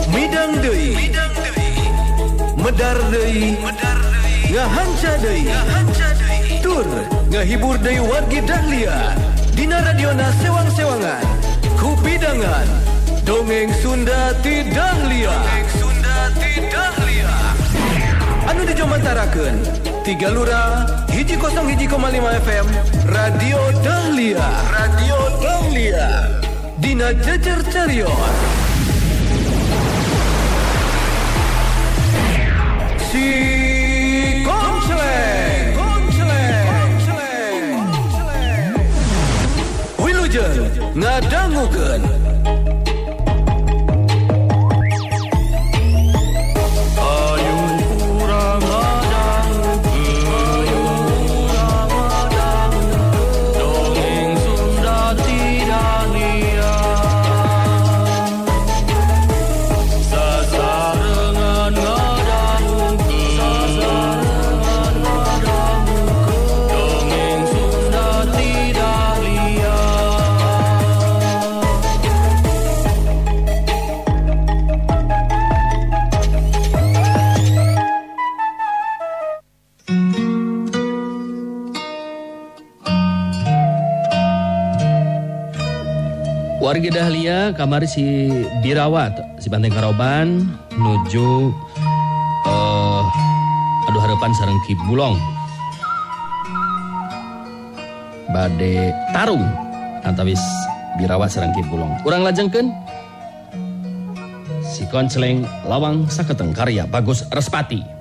Midang deui, medar deui, ngahanca deui, tur ngahibur deui wargi Dahlia dina radiona sewang-sewangan kupidangan dongeng Sunda ti Dahlia. Dongeng Sunda ti Dahlia anu dijomantarakeun Tiga Lura 101,5 FM Radio Dahlia, Radio Dahlia dina Jejer Carios. Si Koncleng, Koncleng, Wilujeng ngadangukeun. Wargi Dahlia kamari si Birawat si Banteng Karoban nuju adu harapan sareng Ki Bulong bade tarung antawis Birawat sareng Ki Bulong. Urang lajengkeun si Koncleng Lawang Saketeng karya Bagus Respati.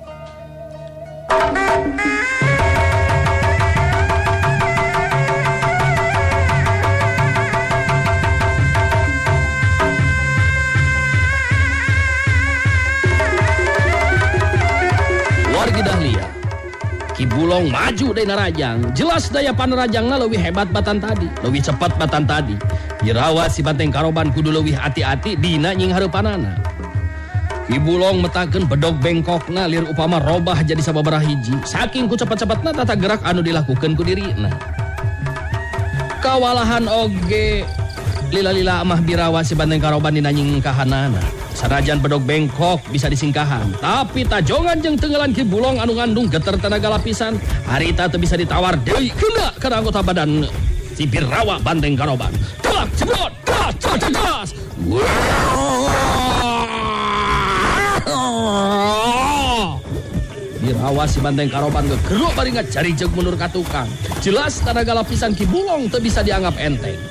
Ki Bulong maju dari Rajang. Jelas daya panrajangna leuwih hebat batan tadi, leuwih cepat batan tadi. Birawa si Banteng Karoban kudu leuwih hati-hati dina nying hareupanana. Ki Bulong metakeun bedog bengkokna lir upama robah jadi sababaraha hiji. Saking ku cepet-cepetna tata gerak anu dilakukeun ku dirina. Kawalahan oge lila-lila amah Birawa si Banteng Karoban dina nyingkahanana. Sanajan bedog bengkok bisa disingkahan, tapi tajongan jeung tenggelan Ki Bulong anu ngandung geter tenaga lapisan harita teu bisa ditawar deui kena kana anggota badan si Birawa Banteng Karoban. Telak cebrot, das das das. Birawa si Banteng Karoban gegeruk bari ngajarijeg mundur ka tukang. Jelas tenaga lapisan Ki Bulong teu bisa dianggap enteng.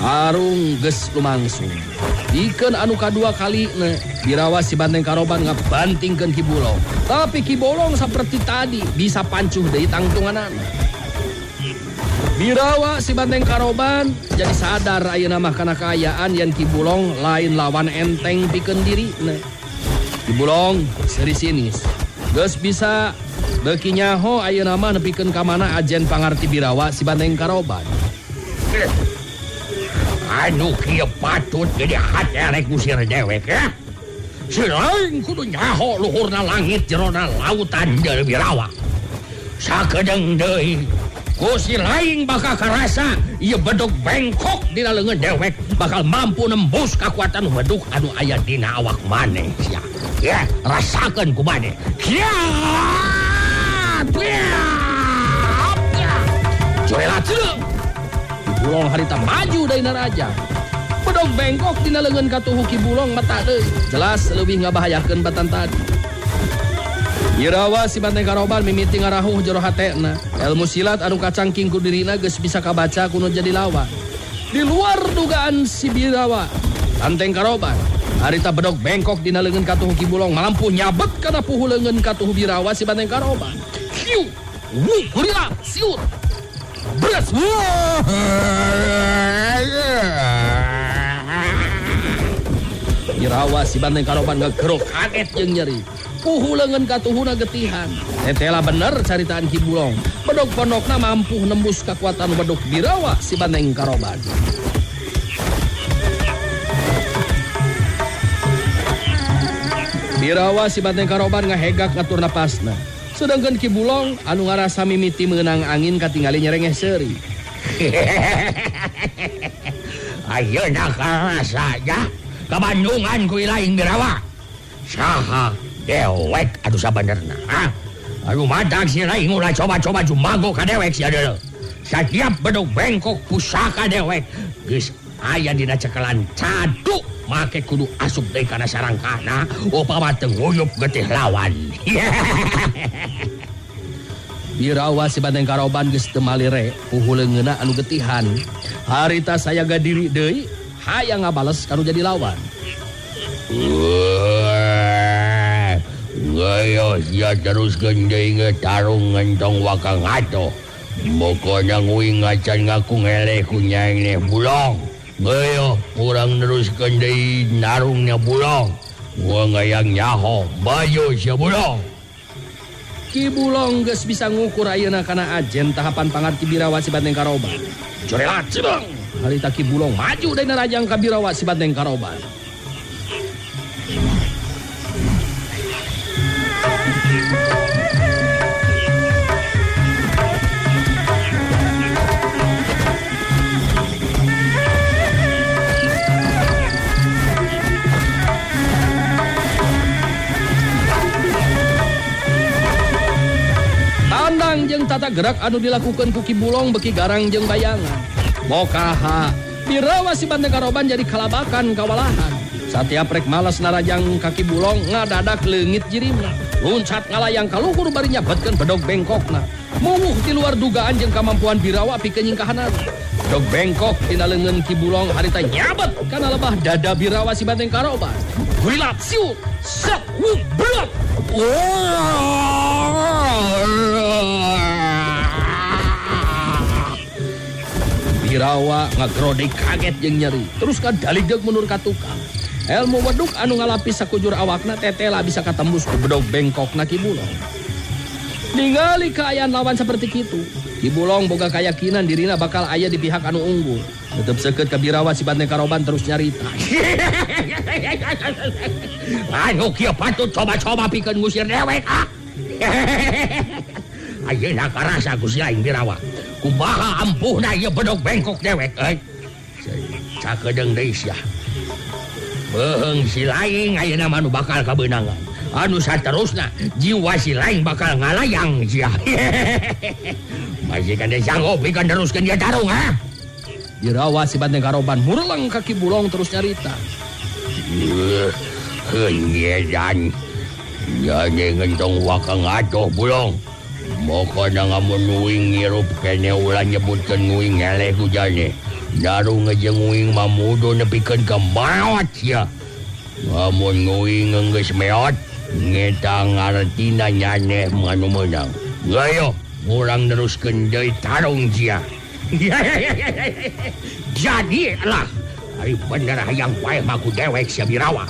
Tarung geus lumangsung. Ikeun anu kadua kali ne Birawa si Banteng Karoban ngabantingkeun Ki Bulong. Tapi Ki Bulong seperti tadi bisa pancuh deui tangtunganana. Birawa si Banteng Karoban jadi sadar ayeuna mah kana kaayaan yen Ki Bulong lain lawan enteng pikeun dirina. Ki Bulong seuri sinis. Geus bisa beuki nyaho ayeuna mah nepikeun ka mana ajen pangarti Birawa si Banteng Karoban. Anu kieu patut jadi hate rek usir dewek ya. Si lain kudu nyaho luhurna langit jerona lautan deui Birawa. Sakedeung deui ku si lain bakal karasa ieu bedog bengkok dina leungeun dewek bakal mampu nembus kakuatan bedug anu aya dina awak maneh sia. Ya, rasakeun ku maneh. Ya! Joela ceuleuh. Bulong harita maju dari Naraja. Bedog bengkok dina leungeun katuhu Ki Bulong mata deui. Jelas leuwih ngabahayakeun batan tadi. Birawa si Banteng Karoban mimiti ngarahuh jero hatena. Ilmu silat anu kacangking ku dirina geus bisa kabaca kuno jadi lawan. Di luar dugaan si Birawa Banteng Karoban harita bedog bengkok dina leungeun katuhu Ki Bulong mampu nyabet kana puhu leungeun katuhu Birawa si Banteng Karoban. Hiu, wuh, gurila, siur. Beres. Birawa si Banteng Karoban ngegeruk kaget jeung nyeri. Puhu leungeun katuhuna getihan. Tetela bener caritaan Ki Bulong. Bedog pondokna mampu nembus kekuatan bedog Birawa si Banteng Karoban. Birawa si Banteng Karoban ngahegak ngatur napasna. Sedangkan Ki Bulong anu ngarasa mimiti meunang angin katingali nyerengeh seuri. Ayeuna karasa ya ka Bandungan ku Ilaing Birawa. Saha dewek atuh sabenerna. Ha? Anu matak si Laing ulah coba-coba jumago ka dewek sia deuleu. Satiap bedog bengkok pusaka dewek geus aya dina cekelan cadu make kudu asup deui kana sarangkana upama teu nguyup getih lawan. Birawa si Banteng Karoban geus teu malire puhu leungeunna anu getihan. Harita sayaga diri deui hayang ngabales kanu jadi lawan. Ayo sia teruskeun deui tarung ngentong wakang atuh. Pokona nguing ngacan ngaku ngeleh ku nyaeng bulong. Ayo urang neruskeun deui narungnya bulong. Gua ngayang nyaho baju sia bulong. Ki Bulong geus bisa ngukur ayeuna kana ajen tahapan pangarti Birawa si Banteng Karoban. Corelat cibang. Harita Ki Bulong maju deui narajang ka Birawa si Banteng Karoban. Tandang jeung tata gerak anu dilakukan ku Ki Bulong beki garang jeung bayangan. Mokaha Birawa si Banteng Karoban jadi kalabakan kawalahan. Satiap rek malas narajang ka Ki Bulong ngadadak leungit jirimna. Luncat ngalayang kaluhur bari nyabetkeun bedog bengkokna. Muwuh di luar dugaan jeung kamampuan Birawa pikeun nyingkahanana. Bedog bengkok dina leungeun Ki Bulong harita nyabet kana lebah dada Birawa si Banteng Karoban. Guilat siut set wuh blok. Birawa ngagrodik kaget jeung nyeri. Terus kadaligdeg mundur ka tukang. Ilmu weduk anu ngalapis sakujur awakna tetela bisa katembus ku bedog bengkokna Ki Bulong. Ningali kaayaan lawan seperti kitu, Ki Bulong boga kayakinan dirina bakal aya di pihak anu unggul. Tetep seukeut ka Birawa si Banteng Karoban terus nyarita. Anu kieu patut coba-coba pikeun ngusir dewek ah. Ayeuna karasa ku si Laing Birawa. Kumaha ampuhna ieu bedog bengkok dewek euy. Sakedeung deui sia. Beuheung si Laing ayeuna mah nu bakal kabeunangan. Anu saterusna jiwa si Laing bakal ngalayang sia. Masih kade sanggup pikeun neruskeun ieu tarung ha. Birawa si Banteng Karoban mureleng ka Ki Bulong terus nyarita. Heuh, jane ngentong wakang atuh Bulong. Mokona ngamun uing ngirup kene ulah nyebutkeun uing ngeleh ku jane. Narung jeung uing mah mudo nepikeun ka maot sia. Ngamun uing geus meot ngeta ngartina nyaneh anu meunang. Ayo urang neruskeun deui tarung sia. Jadilah ari bener hayang paeh mah ku dewek sia Birawa.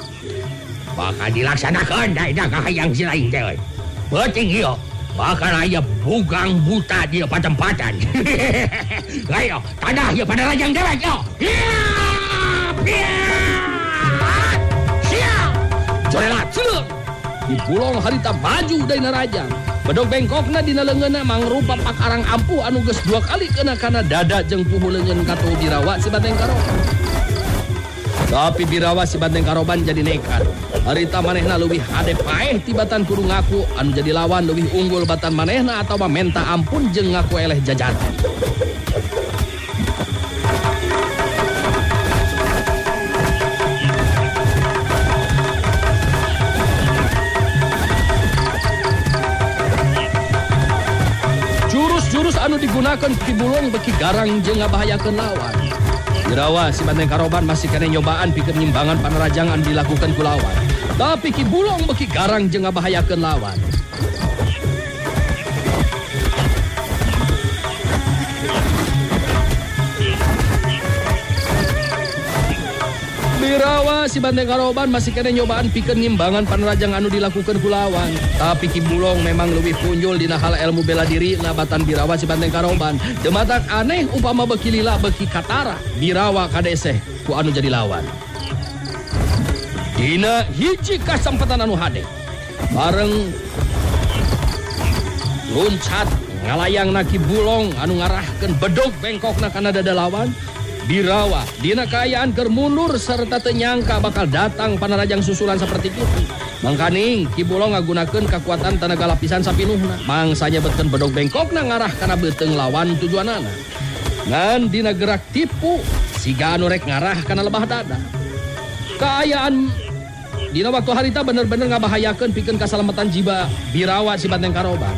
Bakal dilaksanakeun da kahayang si Laing teh. Penting ieu bakal aya bugang buta di patempatan. Ayo tanah ieu pada rajang dewek yo. Siap. Corelat cileung. Ki Bulong harita maju deui narajang. Bedog bengkokna dina leungeunna mangrupa pakarang ampuh anu geus dua kali kena kana dada jeung puhu leungeun katuhu Birawa si Banteng Karoban. Tapi Birawa si Banteng Karoban jadi nekat. Harita manehna leuwih hade paeh tibatan kudu ngaku anu jadi lawan leuwih unggul batan manehna atawa menta ampun jeung ngaku eleh jajati. Jurus-jurus anu digunakan Ki Bulong beki garang jeung ngabahayakeun lawan. Birawa si Banteng Karoban masih kena nyobaan pikeun nyimbangan panarajangan dilakukan ku lawan. Tapi Ki Bulong beki garang jeung ngabahayakeun lawan. Birawa si Banteng Karoban masih kena nyobaan pikeun nyimbangan panarajang anu dilakukan ku lawan. Tapi Ki Bulong memang leuwih punjul dina hal ilmu bela diri nabatan Birawa si Banteng Karoban. Dematak aneh upama beki lila beki katara Birawa kadeseh ku anu jadi lawan. Dina hiji kasempatan anu hade bareng loncat Ngalayang Ki Bulong anu ngarahkeun bedog bengkokna kana dada lawan. Birawa dina kaayaan keur mundur serta teu nyangka bakal datang panarajang susulan seperti itu. Mangkaning Ki Bulong ngagunakeun kakuatan tenaga lapisan sapinuhna. Mangsa nyebetkeun bedog bengkokna ngarah kana beuteung lawan tujuanana. Ngan dina gerak tipu siga anu rek ngarah kana lebah dada. Kaayaan dina waktu harita bener-bener ngabahayakeun pikeun kasalamatan jiwa Birawa si Banteng Karoban.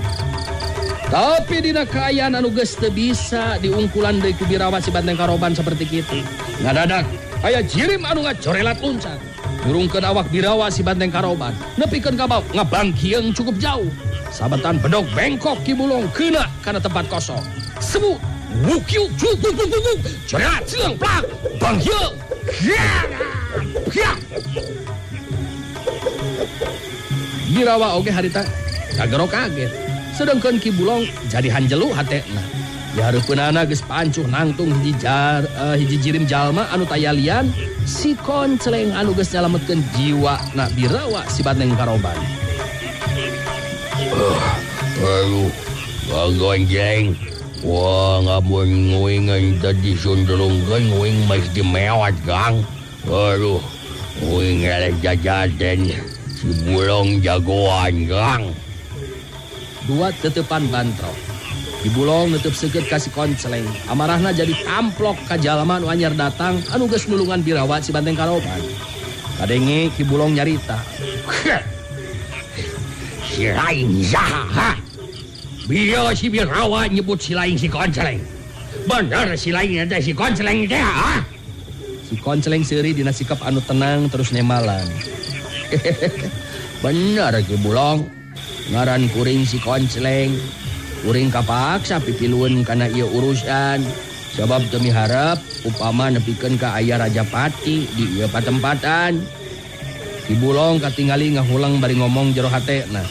Tapi dina kaayaan anu geus teu bisa diungkulan deui ku Birawa si Banteng Karoban seperti kitu. Ngadadak aya jirim anu ngacorelat loncat. Nyurungkeun awak Birawa si Banteng Karoban. Nepikeun ka bawah ngabangkieung cukup jauh. Sabetan bedog bengkok Ki Bulong kena kana tempat kosong. Sebut wukiu cuk cuk cuk cuk corelat ceung plak bangkieung. Birawa oge harita kagero kaget. Sedangkan Ki Bulong jadi hanjelu hatena. Dihareupeunana geus pancuh nangtung hiji jirim jalma anu tayalian si Konceleng anu geus nyalametkeun jiwa na Birawa si Banteng Karoban. Aduh, gonjeng. Wah, ngamun nguing tadi sundrungkeun nguing mesti mewat, Kang. Aduh, nguing eleh jajaden si Bulong jagoan, Kang. Dua tetepan bantrok. Ki Bulong nutup seukeut ka si Konceleng. Amarahna jadi tamplok ka jalma nu anyar datang anu geus nulungan Birawa si Banteng Karoban. Kadenge Ki Bulong nyarita. Si lain saha, ha? Bieu si Birawa nyebut si lain si Konceleng. Bener si lain teh si Konceleng teh, ha? Si Konceleng seuri dina sikap anu tenang terus nemalan. Bener Ki Bulong. Ngaran kuring si Konceleng. Kuring kapaksa pipilueun kana ieu urusan. Sabab teu miharep upama nepikeun ka aya Rajapati di ieu patempatan. Ki Bulong katingali ngahulang bari ngomong jero hatena.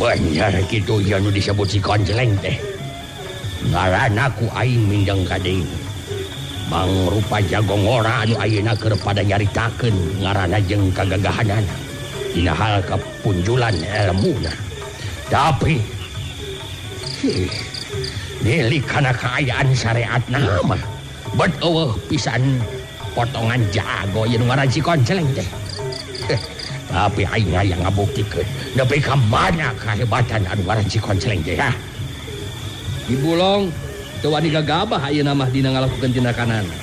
Bener kitu ieu nu disebut si Konceleng teh. Ngaranna ku aing mindeng ka deui. Mangrupa jago ngora anu ayeuna keur pada nyaritakeun ngaranna jeung kagagahanana. Dina hal kapunjulan elmuna. Tapi nilik kana kaayaan syariatna mah bet eueuh pisan potongan jago ieu nu ngaran si Konceleng teh. Tapi aing hayang ngabuktikeun nepi ka mana kahebatan anu ngaran si Konceleng teh, ha? Ki Bulong teu wani gagabah ayeuna mah dina ngalakukeun tindakanana.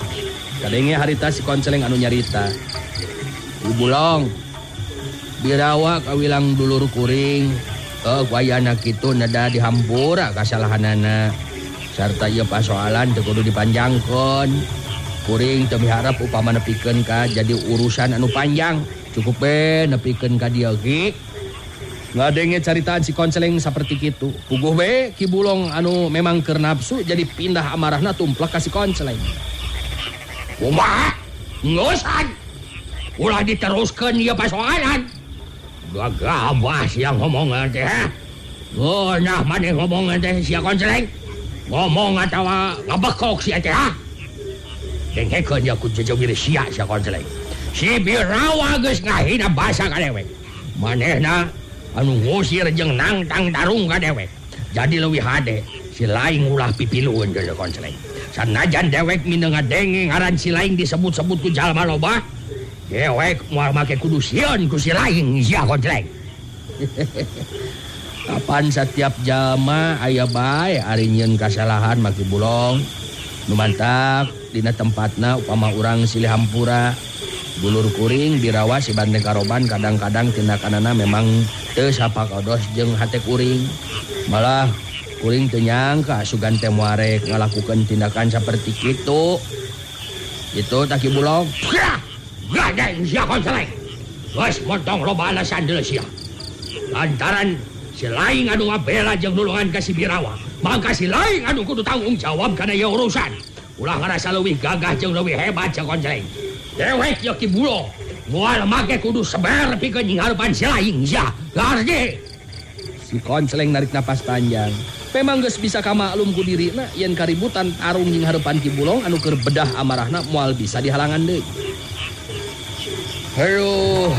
Kadenge harita si Konceleng anu nyarita. Ki Bulong Birawa kawilang dulur kuring, wayana kitu neda dihampura kasalahanana. Sarta ieu pasoalan teu kudu dipanjangkeun. Kuring teu miharep upama nepikeun ka jadi urusan anu panjang. Cukup we nepikeun ka dieu ge. Ngadenge caritaan si Konceleng saperti kitu. Puguh we Ki Bulong anu memang keur nafsu jadi pindah amarahna tumplek ka si Konceleng. Kumaha? Ngeusan. Ulah diteruskeun ieu pasoalan. Gagabah sia ngomong teh. Oh, nah maneh ngomong teh sia Konceleng. Ngomong atawa ngabekok sia teh, ha? Dengkekeun ya ku jejewir sia sia Konceleng. Si Birawa geus ngahina basa ka dewek. Manehna anu ngusir jeung nangtang tarung ka dewek. Jadi leuwih hade si lain ulah pipilueun deui Konceleng. Sanajan dewek mindeng ngadenge ngaran si lain disebut-sebut ku jalma loba, dewek moal make kudu sieun ku si lain sia Konceleng. Kapan setiap jalma aya bae ari nyieun kasalahan mah Ki Bulong. Nu mantak dina tempatna upama urang silih hampura. Dulur kuring Birawa si Banteng Karoban kadang-kadang tindakanana memang teu sapakodos jeung hate kuring. Malah kuring teu nyangka sugan teh moal rek ngalakukeun tindakan saperti kitu. Itu tak Ki Bulong. Gadeng sia Konceleng. Geus montong loba alasan deui sia. Lantaran si lain anu ngabela jeung nulungan ka si Birawa, mangka si lain anu kudu tanggung jawab kana ieu urusan. Ulah ngarasa leuwih gagah jeung leuwih hebat sia Konceleng. Dewek ieu Ki Bulong moal make kudu seber pikeun nyingharepan si lain sia. Ngarti? Si Konceleng narik napas panjang. Memang geus bisa kamaklum ku dirina yen kaributan tarung nyingharepan Ki Bulong anu keur bedah amarahna moal bisa dihalangan deui. Aduh,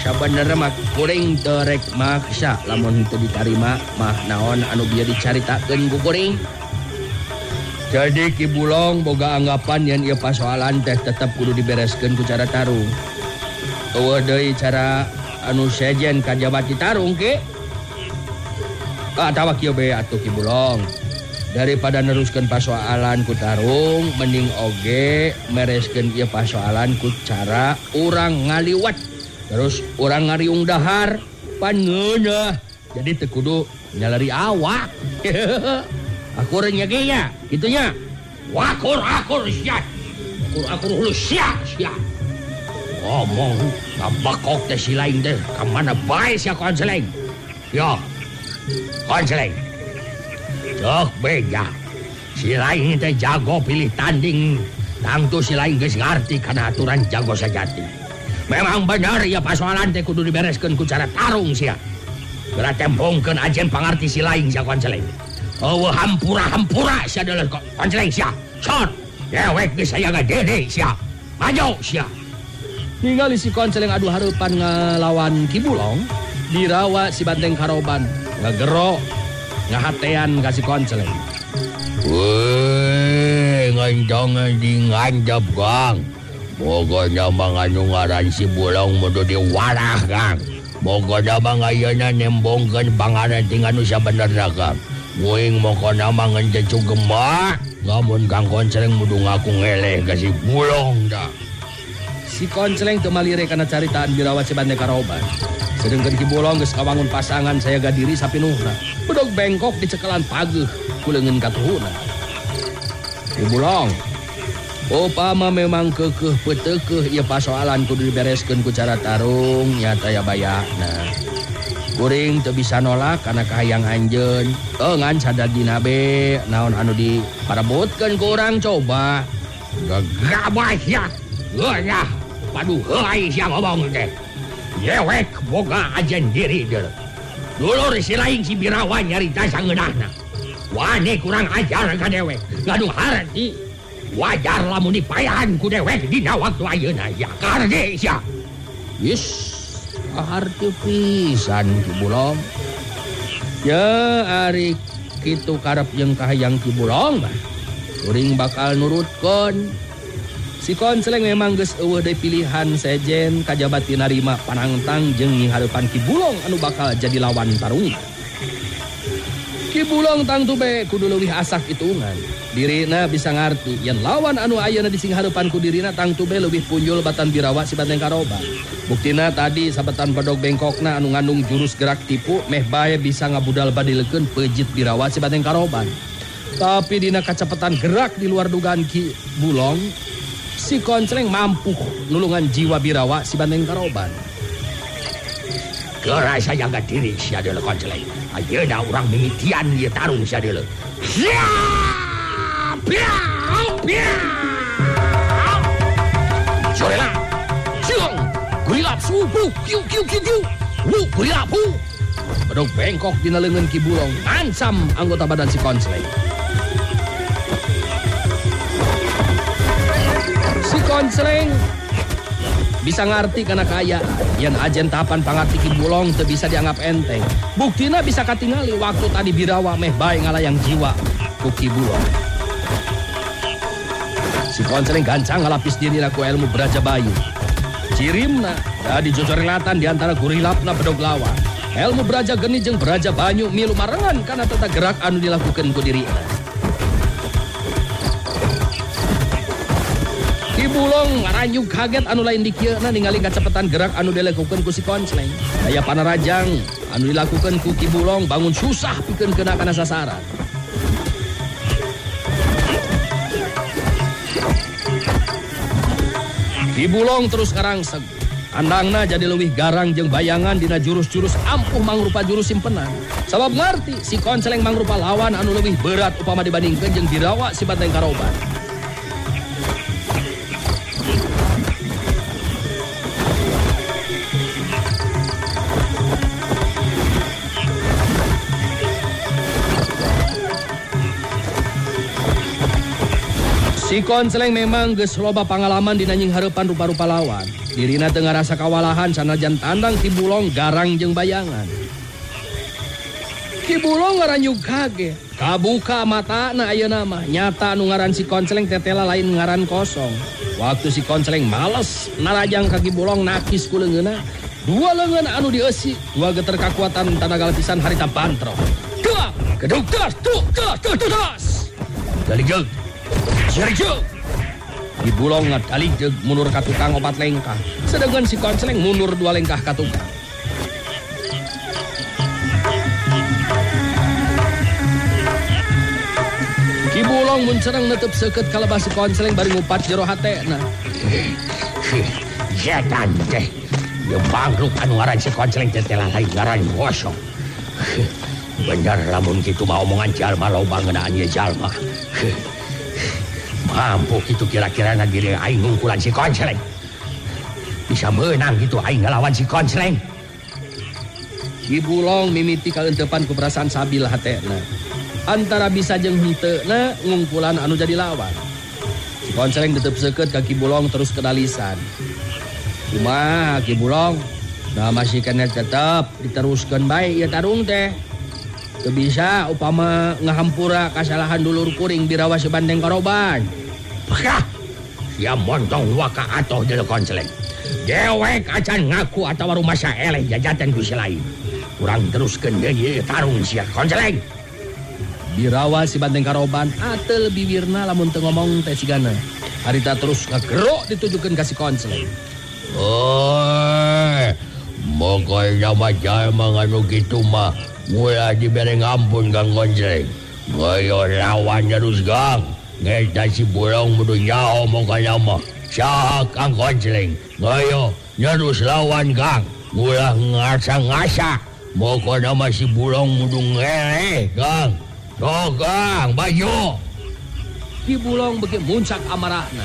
Sabenerna mah kuring teu rek maksa lamun teu ditarima mah naon anu bieu dicaritakeun ku kuring. Jadi Ki Bulong boga anggapan yen ieu pasoalan teh tetep kudu dibereskeun ku cara tarung. Eueuh deui cara anu sejen kajaba ti tarung Ki. Atawa kieu bae atuh Ki Bulong. Daripada neruskeun pasoalan ku tarung, mending oge mereskeun ieu pasoalan ku cara urang ngaliwat. Terus urang ngariung dahar pan ngeunah. Jadi teu kudu nyalari awak. Akur nya ge nya, kitu nya. Wakur akur sia. Akur akur hulu sia sia. Ngomong ngabekok teh si lain teh ka mana bae sia konseleng. Yo. Konseleng. Cok beja. Si lain teh jago pilih tanding. Tangtu si lain geus ngarti kana aturan jago sejati. Memang bener ya pasoalan teh kudu dibereskeun ku cara tarung sia. Geura tempongkeun ajen pangarti si lain sia konseleng. Eueuh hampura-hampura sia deuleuh konseleng sia. Sot. Dewek geus aya ngadede sia. Maju sia. Ningali si konseleng adu hareupan ngalawan Ki Bulong, dirawa si Banteng Karoban ngagero ngahatean ka si konseleng. Weh, nganjong di nganjep Kang. Pokoknya mah anu ngaran si Bulong mudu diwarah Kang. Pokoknya mah ayeuna nembongkeun pangaran ting anu sabenerna Kang. Muing mokona mah ngencecu gemak. Lamun Kang Konceleng mudu ngaku ngeleh ka si Bulong dah. Si Konceleng teu malire kana caritaan Birawa si Banteng Karoban. Sedengkeun Ki Bulong geus kawangun pasangan sayaga diri sapinuhna. Bedog bengkok dicekelan pageuh ku leungeun katuhuna. Ki Bulong, upama memang keukeuh peuteukeuh ieu pasoalan kudu dibereskeun ku cara tarung nyata ya bayana. Kuring teu bisa nolak kana kahayang anjeun. Ngan sadadina be naon anu diparebutkeun ku urang coba. Gagabah sia. Geunah, paduh heai sia ngomong teh. Dewek boga ajen diri deuleu. Dulur si lain si Birawa nyarita sangeunahna. Wani kurang ajar ka dewek. Gaduh harti. Wajar lamun dipayahan ku dewek dina waktu ayeuna ya. Kardi sia. Yes, harti pisan Ki Bulong. Ya ari kitu karep jeung kahayang Ki Bulong mah. Kuring bakal nurutkeun. Si Konceleng memang geus eueuh deui pilihan sejen kajaba ti narima panangtang jeung nyinghareupan Ki Bulong anu bakal jadi lawan tarung. Ki Bulong tangtu be kudu leuwih asak hitungan. Dirina bisa ngarti yen lawan anu ayeuna disinghareupan ku dirina tangtu be leuwih punjul batan Birawa si Banteng Karoban. Buktina tadi sabetan bedog bengkokna anu ngandung jurus gerak tipu meh bae bisa ngabudal badilekeun peujit Birawa si Banteng Karoban. Tapi dina kacepetan gerak di luar dugaan Ki Bulong, si Konceleng mampu nulungan jiwa Birawa si Banteng Karoban. Geura sajaga diri sia deuleu Konceleng. Ayeuna urang mimitian ieu tarung sia deuleu. Sia! Piau! Piau! Jorela! Siung! Gurilap subuh! Kiu kiu kiu kiu! Wu gurilap hu! Bedog bengkok dina leungeun Ki Bulong ngancam anggota badan si Konceleng. Si Konceleng bisa ngarti kana kaayaan yen ajen tahapan pangarti Ki Bulong teu bisa dianggap enteng. Buktina bisa katingali waktu tadi Birawa meh bae ngalayang jiwa ku Ki Bulong. Si Konceleng gancang ngalapis dirina ku ilmu Braja Bayu. Cirimna da dijojorelatan di antara gurilapna bedog lawan. Ilmu Braja Geni jeung Braja Banyu milu marengan kana tata gerak anu dilakukeun ku dirina. Ki Bulong ngaranyug kaget anu lain dikieuna ningali kacepetan gerak anu dilakukeun ku si Konceleng. Daya panarajang anu dilakukeun ku Ki Bulong bangun susah pikeun kena kana sasaran. Ki Bulong terus ngarangseg. Andangna jadi leuwih garang jeung bayangan dina jurus-jurus ampuh mangrupa jurus simpenan. Sabab ngarti si Konceleng mangrupa lawan anu leuwih berat upama dibandingkeun jeung Birawa si Banteng Karoban. Si Konceleng memang geus loba pangalaman dina nyinghareupan rupa-rupa lawan. Dirina teu ngarasa kawalahan sanajan tandang Ki Bulong garang jeung bayangan. Ki Bulong ngaranyug kaget. Kabuka matana ayeuna mah nyata anu ngaran si Konceleng tetela lain ngaran kosong. Waktu si Konceleng males narajang ka Ki Bulong nakis ku leungeunna. Dua leungeun anu dieusi, dua geter kakuatan tanaga lapisan harita bantrok. Dua, gedug das, duk das, das, das. Daligeg. Jerijo. Ki Bulong ngadaligeg mundur ka tukang opat lengkah. Sedangkan si Konceleng mundur dua lengkah ka tukang. Ki Bulong muncereng netep seukeut ka lebah si Konceleng bari ngupat jero hatena. Setan teh. Ieu bangkrut anu ngaran si Konceleng teh lain ngaran kosong. Bener lamun kitu mah omongan jalma loba ngeunaan ieu jalma. Mampu kitu kira-kira na diri aing ngungkulan si Konceleng. Bisa menang gitu aing ngelawan si Konceleng. Ki Bulong mimiti kaeunteupan ku perasaan sabil hatena. Antara bisa jeung henteuna ngungkulan anu jadi lawan. Si Konceleng tetep seukeut ka Ki Bulong terus kedalisan. Kumaha Ki Bulong? Nah masih kena tetep diteruskeun bae ieu tarung teh. Teu bisa upama ngahampura kasalahan dulur kuring Birawa si Banteng Karoban. Hah! Sia montong waka atoh deuleu Konceleng. Dewek acan ngaku atawa rumasa eleh jajatan ku si lain. Urang teruskeun deui tarung sia Konceleng. Birawa si Banteng Karoban ateul bibirna lamun teu ngomong teh sigana. Harita terus ngagerok ditujukeun ka si Konceleng. Oi, moga mah jalma anu kitu mah ulah dibere ngampun Kang Konceleng. Ngayo lawan terus Kang. Ngeta si Bulong kudu nyaho moga mah. Saha Kang Konceleng? Ngayo nyerus lawan Kang. Ulah ngasa-ngasa. Moga mah si Bulong kudu ngeleh Kang. Sok Kang, baju. Ki Bulong beuki muncak amarahna.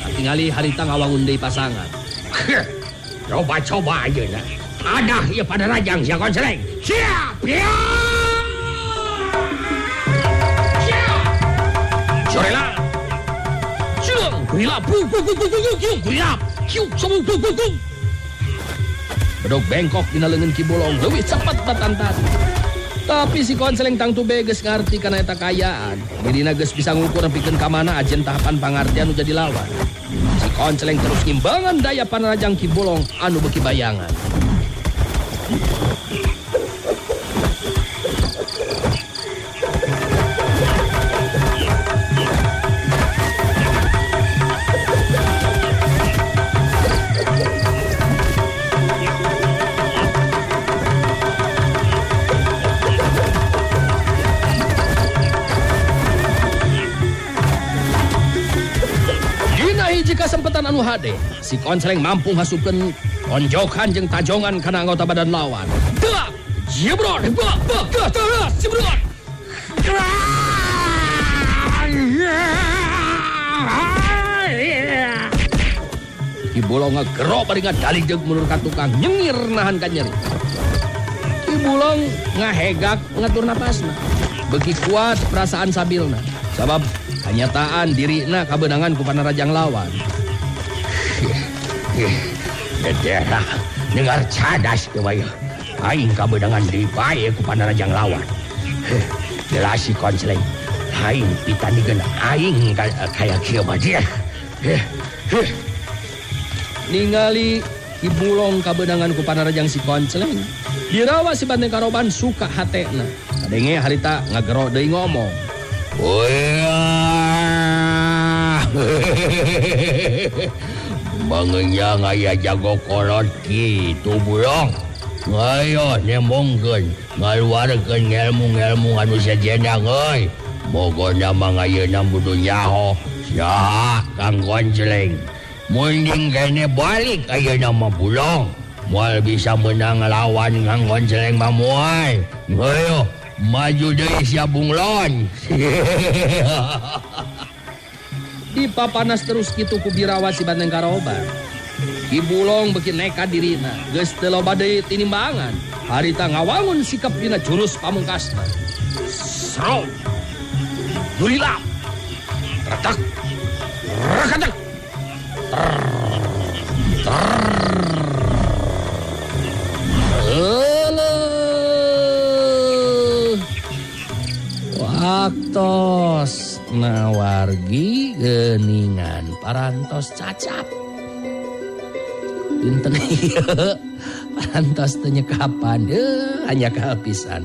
Katingali harita ngawangun deui pasangan. Coba-coba ayeuna. Adah ieu pada rajang sia Konceleng. Siap. Ya. Siap. Jorela. Silang gurila bu bu bu bu bu bu gurila. Kiu sobu bu bu bu. Bedog bengkok dina leungeun Ki Bulong leuwih cepet batantan. Tapi si Konceleng tangtu be geus ngarti kana eta kaayaan. Dirina geus bisa ngukur nepikeun ka mana ajen tahapan pangartian nu jadi lawan. Si Konceleng terus ngimbangan daya panarajang Ki Bulong anu beuki bayangan. Kesempatan anu hade, si Konceleng mampu ngasupkeun tonjokan jeung tajongan kana anggota badan lawan. Dak, jebrot, bak, bak, dah, dah, jebrot. Ki Bulong ngagerok bari ngadaligdeug mundur ka tukang nyengir nahan ka nyeri. Ki Bulong ngahegak ngatur napasna. Beuki kuat perasaan sabilna. Sabab kanyataan dirina kabeunangan ku panarajang lawan. Dedera dengar cadas teu bae. Aing kabeunangan deui bae ku panarajang lawan. Jelas si Konceleng. Aing pitandingan aing kaya kieu mah dia. Ningali Ki Bulong kabeunangan ku panarajang si Konceleng. Birawa si Banteng Karoban suka hatena. Kadenge harita ngagerok deui ngomong. Wah. Mangenyang aya jago kolot kitu Bulong. Ayo nembongkeun ngaluarkeun ngelmu-ngelmu anu sejenna euy. Pokona mah ayeuna kudu nyaho saha Kang Konceleng. Munding kene balik ayeuna mah Bulong. Moal bisa menang lawan Kang Konceleng mah moal. Ayo maju deui sia bunglon. Dipapanas terus kitu ku Birawa si Banteng Karoban. Ki Bulong beuki nekat dirina, geus teu loba deui tinimbangan. Harita ngawangun sikap dina jurus pamungkasna. Srot. Gurilap. Retak. Rakatak. Waktos nawargi geuningan parantos cacap. Dinten ieu parantos teu nyekapan hanya pisan.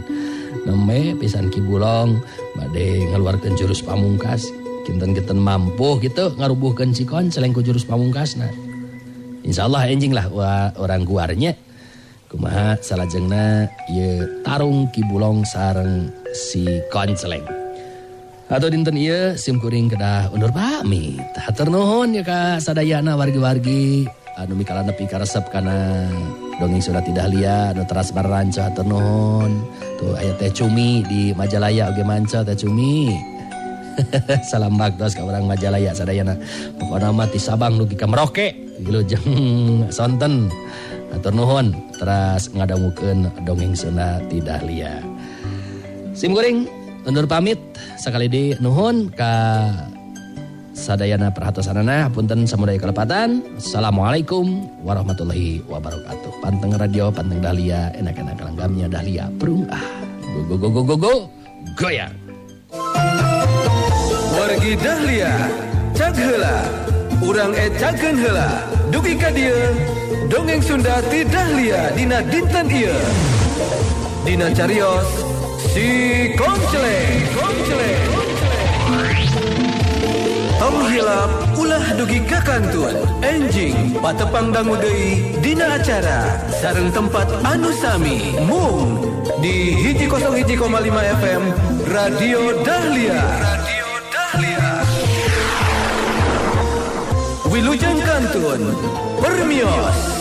Nembe pisan Ki Bulong bade ngaluarkeun jurus pamungkas. Kinten-kinten mampu gitu ngarubuhkeun si Konceleng ku jurus pamungkasna. Insyaallah enjing lah orang guarnya. Kumaha salajengna ieu tarung Ki Bulong sareng si Konceleng. Atau dinten ieu sim kuring kedah undur pamit. Hatur nuhun ya ka sadayana wargi-wargi anu mikalana pikaresep kana dongeng Sunda ti Dahlia anu teras baranco hatur nuhun. Tuh aya Teh Cumi di Majalaya oge manco Teh Cumi. Salam baktos ka urang Majalaya sadayana. Pokona mah ti Sabang dugi ka Merauke wilujeng sonten. Hatur nuhun teras ngadangukeun dongeng Sunda ti Dahlia. Sim kuring undur pamit sakali deui nuhun ka sadayana perhatosanana punten samudaya kalepatan. Assalamualaikum warahmatullahi wabarakatuh. Panteng radio, panteng Dahlia, enak-enak langgamnya Dahlia. Prung ah. Go go go go go. Goyang. Wargi Dahlia, cag heula. Urang ecakeun heula. Dugi ka dieu, dongeng Sunda ti Dahlia dina dinten ieu. Dina carios si Konceleng, Konceleng. Tong hilap ulah dugi ka kantun. Enjing patepang dangu deui dina acara sareng tempat anu sami mung di 101,5 FM Radio Dahlia. Radio Dahlia. Wilujeng kantun permios.